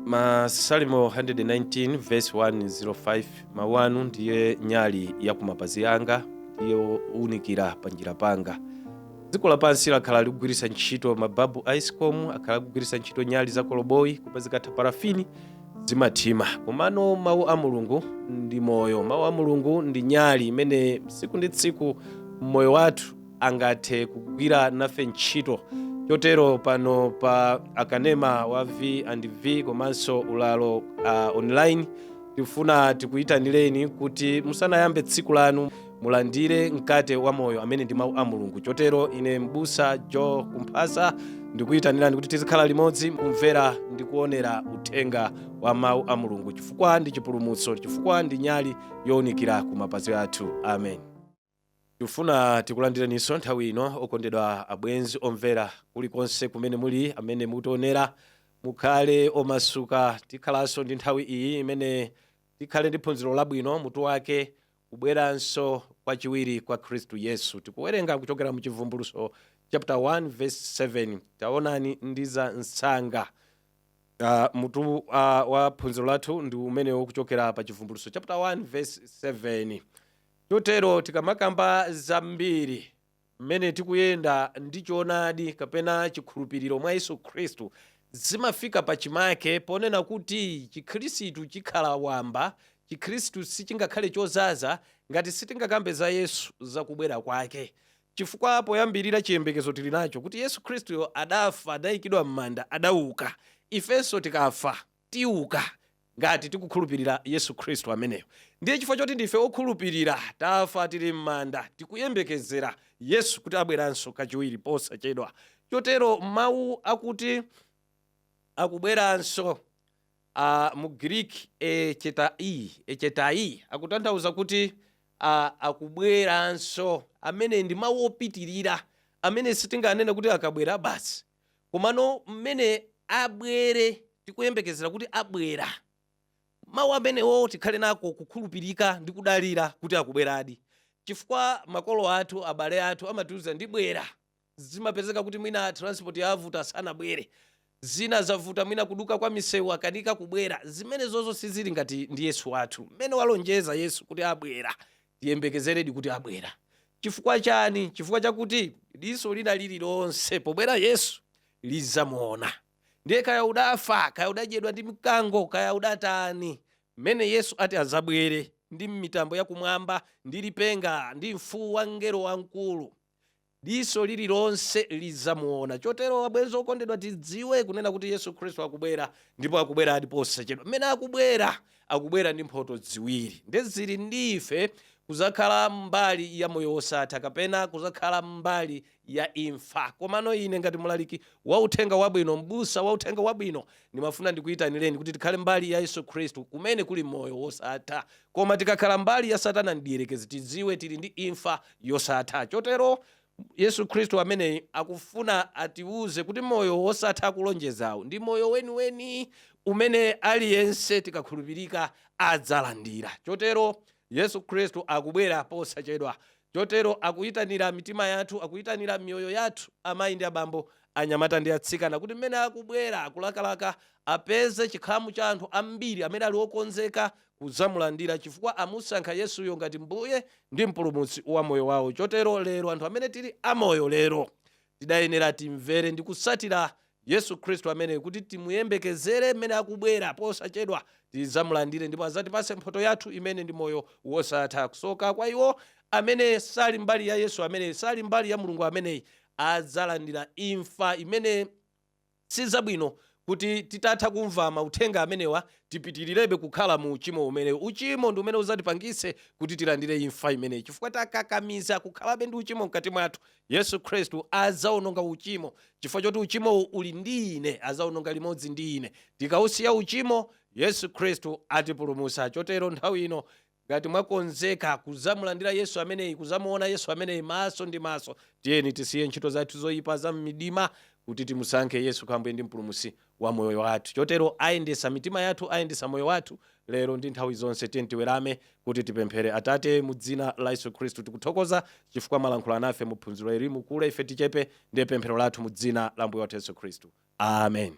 Masalimo 119 verse 105: "Mawu anu ndiye nyali ya kumapazi anga, ndiye uwunikira pa njira panga." Dziko lapansi lakhala likugwiritsa ntchito mababu a ESCOM, akhala akugwiritsa ntchito nyali za koloboyi, koma zikatha parafini zimathima. Komano mawu a Mulungu ndi moyo. Mawu a Mulungu ndi nyali imene tsiku ndi tsiku mmoyo wathu angathe kugwira nafe ntchito. Chotero pano pa akanema wa V and V komanso Ulalo Online, tifuna tikuyitanireni kuti musanayambe tsiku lanu mulandire mkate wa moyo amene ndi mawu a Mulungu. Chotero ine, Mbusa Joe Kumphasa, ndikuyitanirani kuti tizikhala limodzi kumvera ndi kuonera uthenga wa mawu a Mulungu, chifukwa ndi chipulumutso, chifukwa ndi nyali yowunikira ku mapazi athu. Amen. Tifuna tikulandireninso nthawi ino, okondedwa abwenzi omvera kulikonse kumene muli, amene mukutionera, mukhale omasuka. Tikhalanso ndi nthawi iyi imene tikhale ndi phunziro labwino, mutu wake "Kubweranso kwachiwiri kwa Khristu Yesu". Tikuwerenga kuchokera mu Chivumbulutso chapter 1 verse 7: "Taonani, ndiza msanga." Mutu wa phunziro lathu ndi umenewo, kuchokera pa Chivumbulutso chapter 1 verse 7. Chotero tikamakamba zambiri mmene tikuyenda ndi choonadi kapena chikhulupiriro mwa Yesu Khristu, zimafika pachimake ponena kuti Chikhristu chikhala wamba, Chikhristu sichingakhale chozaza ngati sitingakambe za Yesu, zakubwera kwake, chifukwa poyambirira chiyembekezo tili nacho kuti Yesu Khristuyo adafa, adayikidwa m'manda, adauka. Ifenso tikafa tiuka ngati tikukhulupirira Yesu Khristu ameneyo. Ndiye chifukwa choti ndife okhulupirira, tafa, tili m'manda, tikuyembekezera Yesu kuti abweranso kachiwiri posachedwa. Chotero mawu akuti akubweranso, mu Greek echetai, echetai, akutanthauza kuti akubweranso amene ndi mawu opitirira amene sitinganene kuti akabwera basi, komano mmene abwere, tikuyembekezera kuti abwera, mawu amenewo tikhale nako kukhulupirika ndi kudalira kuti akubweradi, chifukwa makolo athu, abale athu amatiuza, "Ndibwera." Zimapezeka kuti mwina transport yavuta, sanabwere, zina zavuta, mwina kuduka kwa misewu, akanika kubwera. Zimene zozo sizili ngati ndi Yesu wathu. Mmene walonjeza Yesu kuti abwera, tiyembekezeredi kuti abwera. Chifukwa chani? Chifukwa chakuti diso lina lililonse pobwera Yesu lizamuona. Ndiye kaya udafa, kaya udadyedwa ndi mkango, kaya udatani, mmene Yesu ati azabwere ndi mitambo yakumwamba, ndi lipenga, ndi mfuwu wa mngelo wamkulu, diso lililonse lizamuona. Chotero abwenzi okondedwa, tidziwe kunena kuti Yesu Khristu akubwera, ndipo akubwera adi posachedwa. Mmene akubwera, akubwera ndi mphoto ziwiri. Ndezili ndi ife kuzakhala mbali ya moyo wosatha kapena kuzakhala mbali ya imfa. Komano ine ngati mlaliki wa uthenga wabwino, mbusa wa uthenga wabwino, ndimafuna ndikuyitanireni kuti tikhale mbali ya Yesu Khristu kumene kuli moyo wosatha. Koma tikakhala mbali ya Satana mdierekezi, tidziwe tili ndi imfa yosatha. Chotero Yesu Khristu ameneyi akufuna atiuze kuti moyo wosatha akulonjezawo ndi moyo weniweni umene aliyense tikakhulupirika adzalandira. Chotero Yesu Khristu akubwera posachedwa. Chotero akuyitanira mitima yathu, akuyitanira miyoyo yathu, amayi ndi abambo, anyamata ndi atsikana, kuti mmene akubwera akulakalaka apeze chikhamu cha anthu ambiri amene ali okonzeka kudzamulandira, chifukwa amusankha Yesuyo ngati Mbuye ndi Mpulumutsi wa moyo wawo. Chotero lero, anthu amene tili amoyo lero, tidayenera timvere ndi kusatira Yesu Khristu ameneyo, kuti timuyembekezere mmene akubwera posachedwa, tidzamulandire ndipo adzatipase mphoto yathu imene ndi moyo wosatha. Kusoka kwa iwo amene sali mbali ya Yesu ameneyi, sali mbali ya Mulungu ameneyi, adzalandira imfa imene sizabwino kuti titatha kumva mauthenga amenewa tipitirirabe kukhala mu uchimo umenewu. Uchimo ndi umene udzatipangitse kuti tilandire imfa imeneyi, chifukwa takakamiza kukhalabe ndi uchimo mkati mwathu. Yesu Khristu adzaononga uchimo. Chifukwa choti uchimowu uli ndi ine, adzaononga limodzi ndi ine. Tikausiya uchimo, Yesu Khristu atipulumutsa. Chotero nthawi ino, ngati mwakonzeka kudzamulandira Yesu ameneyi, kudzamuona Yesu ameneyi maso ndi maso, tiyeni tisiye ntchito zathu zoyipa za mmidima kuti timusankhe Yesu kukhala Mbuye ndi Mpulumutsi wa moyo wathu. Chotero ayendesa mitima yathu, ayendesa moyo wathu lero ndi nthawi zonse. Tiyeni tiwerame kuti tipemphere. Atate, mu dzina la Yesu Khristu, tikuthokoza chifukwa mwalankhula nafe mu phunziro ili. Mukule, ife tichepe, ndiye pemphero lathu mu dzina la Mbuye wathu Yesu Khristu. Amen.